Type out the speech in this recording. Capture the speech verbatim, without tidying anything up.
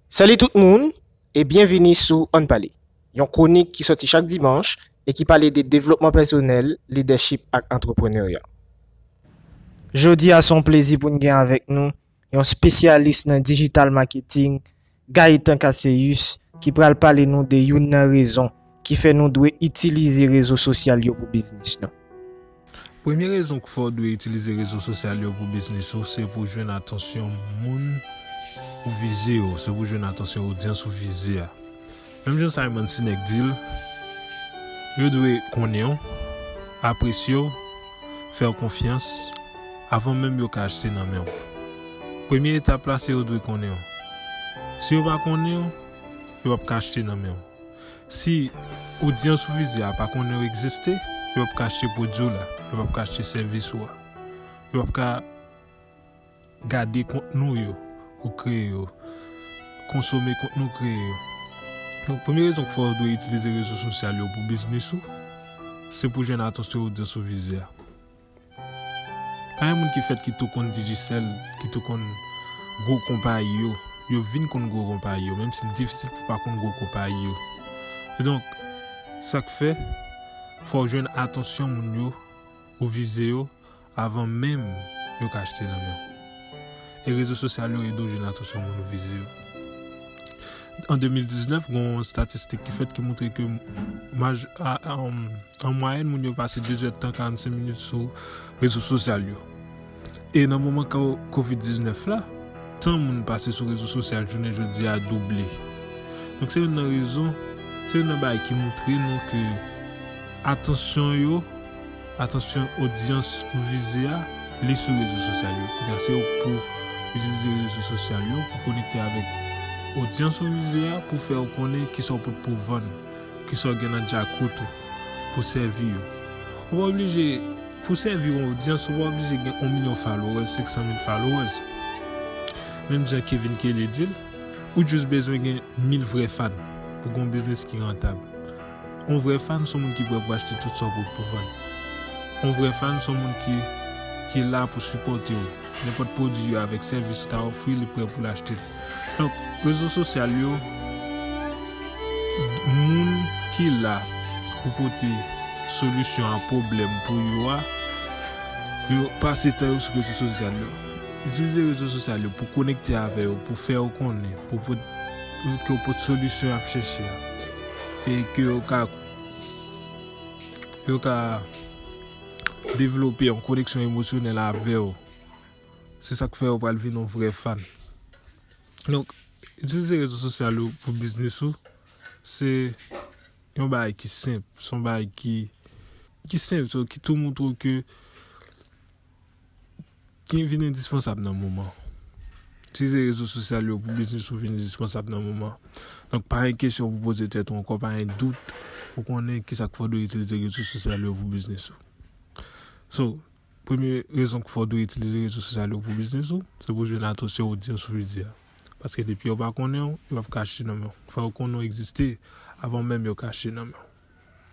Salut tout moun e byenvini sou Ann Pale, yon kwonik ki sòti chak dimanch e ki pale de devlopman pèsonèl, lidèchip ak antreprenerya. Jodi a se yon plezi pou n gen avèk nou yon spesyalis nan digital marketing, Gaëtan Casséus, ki pral pale nou de youn nan rezon ki fè nou dwe itilize rezo sosyal yo pou biznis nou. Premye rezon k fè w dwe itilize rezo sosyal yo pou biznis ou, se pou jwenn atansyon moun ou vize yo, se pou jwenn atansyon odyans ou vize a. Menm jan Simon Sinek di l, yo dwe konnen w, apresye w, fè w konfyans, avan menm yo ka achte nan men w. Premye etap la, se yo dwe konnen w. Si yo pa konnen w, yo p ap ka achte nan men w. Si odyans ou vize a pa konnen w egziste, yo p ap ka achte pwodui w la, yo p ap ka achte sèvis ou a. Yo p ap ka gade kontni w yo ou kreye yo, konsome kontni w kreye yo. Donk, premye rezon k fè w dwe itilize rezo sosyal yo pou biznis ou, se pou jwenn atansyon odyans ou vize a. Pa gen moun ki fèt ki tou konn Digicel, ki tou konn gwo konpayi yo. Yo vin konn gwo konpayi yo, menm si l difisil pou pa konn gwo konpayi yo. Kidonk, sa k fè, fò w jwenn atansyon moun yo ou vize yo avan menm yo ka achte nan men w. E rezo sosyal yo ede w jwenn atansyon moun ou vize yo. An de mil diznèf, gen yon estatistik ki fèt ki montre ke maj, a, a, an mwayèn, moun yo pase de zèdtan, karannsenk minit sou rezo sosyal yo. E nan moman ka kovid diznèf la, tan moun pase sou rezo sosyal jounen jodi a double. Donk, se youn nan rezon, se youn nan bagay ki montre nou ke atansyon yo, atansyon odyans ou vize a, li sou rezo sosyal yo. Kounye a, se ou k pou itilize rezo sosyal yo pou konekte avèk odyans ou vize a, pou fè yo konnen kisa w pot pou vann, kisa w gen nan djakout ou pou sèvi yo. Ou pa oblije, pou sèvi yon odyans, ou pa oblije gen yon milyon followers, senk san mil followers. Menm jan Kevin Kelly di l, ou jis bezwen gen mil vrè fan pou gen yon biznis ki rantab. Yon vrè fan se yon moun ki prè pou achte tout sa w pot pou vann. Yon vrè fan se yon moun ki, ki la pou sipòte w. Nenpòt pwodui yo avèk sèvis ou ta ofri, li prè pou l achte l. Donk, rezo sosyal yo, moun ki la pou pote solisyon a pwoblèm pou yo a, yo pase tan yo sou rezo sosyal yo. Itilize rezo sosyal yo pou konekte avè yo, pou fè yo konnen, pou pot, pou ke yo pot solisyon y ap chèche a. E ke yo ka, yo ka devlope yon koneksyon emosyonèl avè w. Se sa k fè yo pral vin yon vrè fan. Donk, itilize rezo sosyal yo pou biznis ou, se yon bagay ki senp, se yon bagay ki, ki senp, so, ki tou montre w ke, ki vin endispansab nan moman. Itilize rezo sosyal yo pou biznis ou vin endispansab nan moman. Donk, pa gen kesyon pou poze tèt ou ankò, pa gen dout, ou konnen kisa k fè w dwe itilize rezo sosyal yo pou biznis ou. So, premye rezon k fè w dwe itilize rezo sosyal yo pou biznis ou, se pou jwenn atansyon odyans ou vize a. Paske depi yo pa konnen w, yo p ap ka achte nan men w. Fò yo konnen w egziste avan menm yo ka achte nan men w.